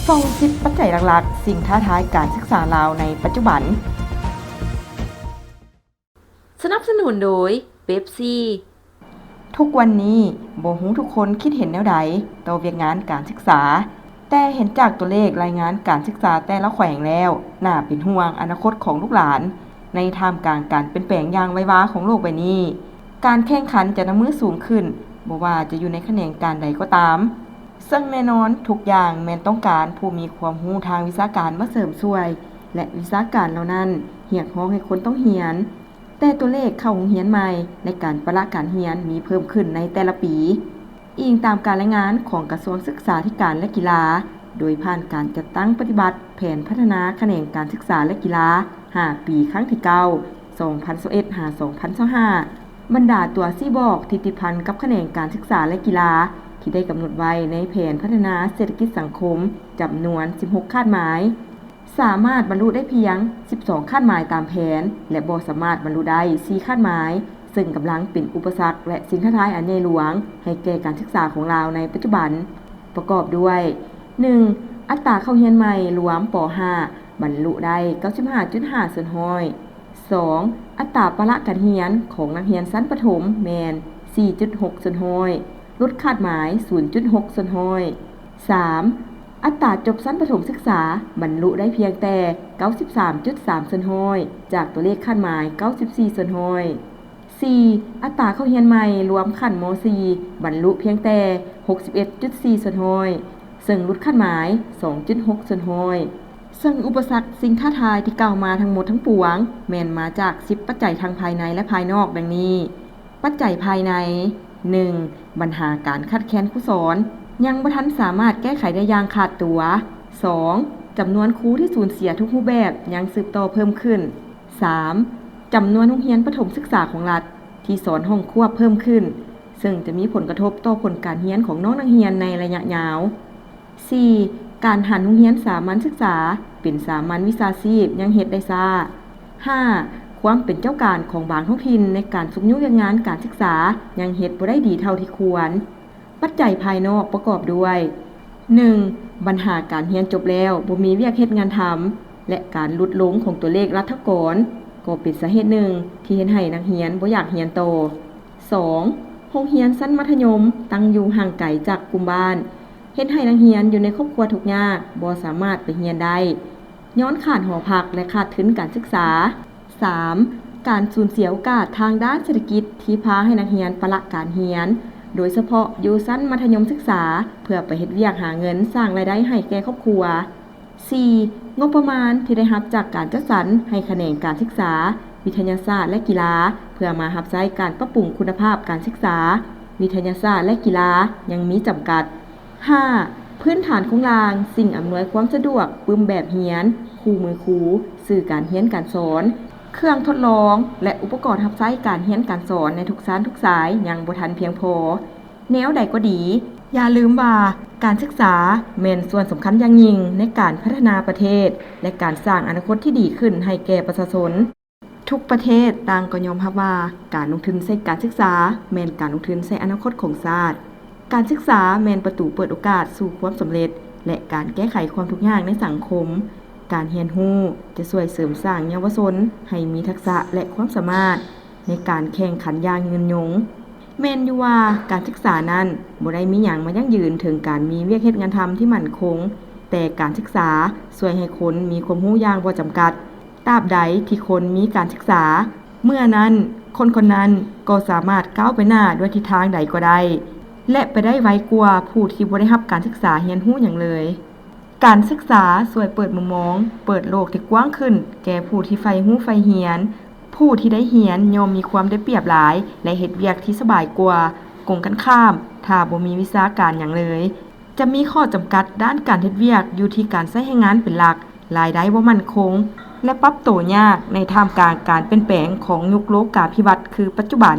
ຊາວສິບປັດໄຈຫຼັກໆ ສິ່ງທ້າທາຍການສຶກສາລາວໃນປັດຈຸບັນ. ສະໜັບສະໜູນໂດຍ ເປັບຊີ. ທຸກວັນນີ້ ບໍ່ຮູ້ທຸກຄົນຄິດເຫັນແນວໃດຕໍ່ວຽກງານການສຶກສາ, ແຕ່ເຫັນຈາກຕົວເລກລາຍງານການສຶກສາແຕ່ລະແຂວງແລ້ວ ໜ້າເປັນຫ່ວງອະນາຄົດຂອງລູກຫຼານ ໃນທ່າມກາງການປ່ຽນແປງຢ່າງໄວວາຂອງໂລກໃບນີ້. ການແຂ່ງຂັນຈະນຳມືສູງຂຶ້ນ, ບໍ່ວ່າຈະຢູ່ໃນຂະແໜງການໃດກໍຕາມ. ເຊິ່ງແນ່ນອນ, ທຸກຢ່າງແມ່ນຕ້ອງການຜູ້ມີຄວາມຮູ້ທາງວິຊາການມາເສີມຊ່ວຍ ແລະ ວິຊາການເຫຼົ່ານັ້ນຮຽກຮ້ອງໃຫ້ຄົນຕ້ອງຮຽນ, ແຕ່ຕົວເລກເຂົ້າໂຮງຮຽນໃໝ່ ແລະ ການປະລະການຮຽນມີເພີ່ມຂຶ້ນໃນແຕ່ລະປີ. ອີງຕາມການລາຍງານຂອງກະຊວງສຶກສາທິການ ແລະ ກິລາ, ໂດຍຜ່ານການຈັດຕັ້ງປະຕິບັດແຜນພັດທະນາຂະແໜງການສຶກສາ ແລະ ກິລາ ຫ້າປີ ຄັ້ງທີເກົ້າ ສອງພັນຊາວເອັດ ຫາ ສອງພັນຊາວຫ້າ, ບັນດາຕົວຊີ້ບອກທີ່ຕິດພັນກັບຂະແໜງການສຶກສາ ແລະ ກິລາ ທີ່ໄດ້ກຳນົດໄວ້ໃນແຜນພັດທະນາເສດຖະກິດສັງຄົມຈຳນວນສິບຫົກຄາດໝາຍ ສາມາດບັນລຸໄດ້ພຽງສິບສອງຄາດໝາຍຕາມແຜນ ແລະ ບໍ່ສາມາດບັນລຸໄດ້ສີ່ຄາດໝາຍ, ເຊິ່ງກຳລັງເປັນອຸປະສັກ ແລະ ສິ່ງທ້າທາຍອັນໃຫຍ່ຫຼວງໃຫ້ແກ່ການສຶກສາຂອງລາວໃນປັດຈຸບັນ ປະກອບດ້ວຍ ໜຶ່ງ ອັດຕາເຂົ້າຮຽນໃໝ່ລວມ ປໍຫ້າ ບັນລຸໄດ້ເກົ້າສິບຫ້າຈຸດຫ້າສ່ວນຮ້ອຍ, ສອງ ອັດຕາປະລະການຮຽນຂອງນັກຮຽນຊັ້ນປະຖົມແມ່ນສີ່ຈຸດຫົກສ່ວນຮ້ອຍ, ຫຼຸດຄາດໝາຍສູນຈຸດຫົກສ່ວນຮ້ອຍ, ສາມ ອັດຕາຈົບຊັ້ນປະຖົມສຶກສາບັນລຸໄດ້ພຽງແຕ່ເກົ້າສິບສາມຈຸດສາມສ່ວນຮ້ອຍ ຈາກຕົວເລກຄາດໝາຍເກົ້າສິບສີ່ສ່ວນຮ້ອຍ, ສີ່ ອັດຕາເຂົ້າຮຽນໃໝ່ລວມຂັ້ນ ມ.ສີ່ ບັນລຸພຽງແຕ່ຫົກສິບເອັດຈຸດສີ່ສ່ວນຮ້ອຍ ເຊິ່ງຫຼຸດຄາດໝາຍສອງຈຸດຫົກສ່ວນຮ້ອຍ. ເຊິ່ງອຸປະສັກ, ສິ່ງທ້າທາຍທີ່ກ່າວມາທັງໝົດທັງປວງ ແມ່ນມາຈາກສິບປັດໄຈທັງພາຍໃນ ແລະ ພາຍນອກ ດັ່ງນີ້. ປັດໄຈພາຍໃນ ໜຶ່ງ ບັນຫາການຂາດແຄນຄູສອນ ຍັງບໍ່ທັນສາມາດແກ້ໄຂໄດ້ຢ່າງຂາດຕົວ, ສອງ ຈຳນວນຄູທີ່ສູນເສຍທຸກຮູບແບບຍັງສືບຕໍ່ເພີ່ມຂຶ້ນ, ສາມ ຈຳນວນໂຮງຮຽນປະຖົມສຶກສາຂອງລັດທີ່ສອນຫ້ອງຄວບເພີ່ມຂຶ້ນ ເຊິ່ງຈະມີຜົນກະທົບຕໍ່ຜົນການຮຽນຂອງນ້ອງນັກຮຽນໃນໄລຍະຍາວ. ສີ່ ການຫັນໂຮງຮຽນສາມັນສຶກສາເປັນສາມັນວິຊາຊີບຍັງເຮັດໄດ້ຊ້າ. ຫ້າ ຄວາມເປັນເຈົ້າການຂອງບາງທ້ອງຖິ່ນໃນການຊຸກຍູ້ວຽກງານການສຶກສາຍັງເຮັດບໍ່ໄດ້ດີເທົ່າທີ່ຄວນ. ປັດໄຈພາຍນອກປະກອບດ້ວຍ ໜຶ່ງ ບັນຫາການຮຽນຈົບແລ້ວບໍ່ມີວຽກເຮັດງານທຳ ແລະ ການຫຼຸດລົງຂອງຕົວເລກລັດຖະກອນ ກໍເປັນສາເຫດໜຶ່ງທີ່ເຮັດໃຫ້ນັກຮຽນບໍ່ຢາກຮຽນຕໍ່. ສອງ ໂຮງຮຽນຊັ້ນມັດທະຍົມຕັ້ງຢູ່ຫ່າງໄກຈາກກຸ່ມບ້ານ ເຮັດໃຫ້ນັກຮຽນຢູ່ໃນຄອບຄົວທຸກຍາກ ບໍ່ສາມາດໄປຮຽນໄດ້ ຍ້ອນຂາດຫໍພັກ ແລະ ຂາດທຶນການສຶກສາ. ສາມ ການສູນເສຍໂອກາດທາງດ້ານເສດຖະກິດທີ່ພາໃຫ້ນັກຮຽນປະລະການຮຽນ ໂດຍສະເພາະຢູ່ຊັ້ນມັດທະຍົມສຶກສາ ເພື່ອໄປເຮັດວຽກຫາເງິນສ້າງລາຍໄດ້ໃຫ້ແກ່ຄອບຄົວ. ສີ່ ງົບປະມານທີ່ໄດ້ຮັບຈາກການຈັດສັນໃຫ້ຂະແໜງການສຶກສາ, ວິທະຍາສາດ ແລະ ກິລາ ເພື່ອມາຮັບໃຊ້ການປັບປຸງຄຸນນະພາບການສຶກສາ, ວິທະຍາສາດ ແລະ ກິລາ ຍັງມີຈຳກັດ. ຫ້າ ພື້ນຖານໂຄງລ່າງ, ສິ່ງອຳນວຍຄວາມສະດວກ, ປຶ້ມແບບຮຽນ, ຄູ່ມືຄູ, ສື່ການຮຽນການສອນ, ເຄື່ອງທົດລອງ ແລະ ອຸປະກອນຮັບໃຊ້ການຮຽນການສອນໃນທຸກຊັ້ນທຸກສາຍຍັງບໍ່ທັນພຽງພໍ. ແນວໃດກໍດີ, ຢ່າລືມວ່າການສຶກສາແມ່ນສ່ວນສຳຄັນຢ່າງຍິ່ງໃນການພັດທະນາປະເທດ ແລະ ການສ້າງອະນາຄົດທີ່ດີຂຶ້ນໃຫ້ແກ່ປະຊາຊົນ. ທຸກປະເທດຕ່າງກໍຍອມຮັບວ່າການລົງທຶນໃສ່ການສຶກສາແມ່ນການລົງທຶນໃສ່ອະນາຄົດຂອງຊາດ. ການສຶກສາແມ່ນປະຕູເປີດໂອກາດສູ່ຄວາມສຳເລັດ ແລະ ການແກ້ໄຂຄວາມທຸກຍາກໃນສັງຄົມ. ການຮຽນຮູ້ຈະຊ່ວຍເສີມສ້າງເຍົາວະຊົນໃຫ້ມີທັກສະ ແລະ ຄວາມສາມາດໃນການແຂ່ງຂັນຢ່າງຍືນຍົງ. ແມ່ນຢູ່ວ່າການສຶກສານັ້ນບໍ່ໄດ້ມີຫຍັງມາຢັ້ງຢືນເຖິງການມີວຽກເຮັດງານທຳທີ່ໝັ້ນຄົງ, ແຕ່ການສຶກສາຊ່ວຍໃຫ້ຄົນມີຄວາມຮູ້ຢ່າງບໍ່ຈຳກັດ. ຕາບໃດທີ່ຄົນມີການສຶກສາ, ເມື່ອນັ້ນຄົນຄົນນັ້ນກໍສາມາດກ້າວໄປໜ້າດ້ວຍທິດທາງໃດກໍໄດ້ ແລະ ໄປໄດ້ໄວກວ່າຜູ້ທີ່ບໍ່ໄດ້ຮັບການສຶກສາຮຽນຮູ້ຫຍັງເລີຍ. ການສຶກສາຊ່ວຍເປີດມຸມມອງ, ເປີດໂລກທີ່ກວ້າງຂຶ້ນແກ່ຜູ້ທີ່ໃຝ່ຮູ້ໃຝ່ຮຽນ. ຜູ້ທີ່ໄດ້ຮຽນຍ່ອມມີຄວາມໄດ້ປຽບຫຼາຍ ແລະ ເຮັດວຽກທີ່ສະບາຍກວ່າ. ກົງກັນຂ້າມ, ຖ້າບໍ່ມີວິຊາການຫຍັງເລີຍ, ຈະມີຂໍ້ຈຳກັດດ້ານການເຮັດວຽກຢູ່ທີ່ການໃຊ້ແຮງງານເປັນຫຼັກ, ລາຍໄດ້ບໍ່ໝັ້ນຄົງ ແລະ ປັບໂຕຍາກໃນທ່າມກາງການປ່ຽນແປງຂອງຍຸກໂລກາພິວັດຄືປັດຈຸບັນ.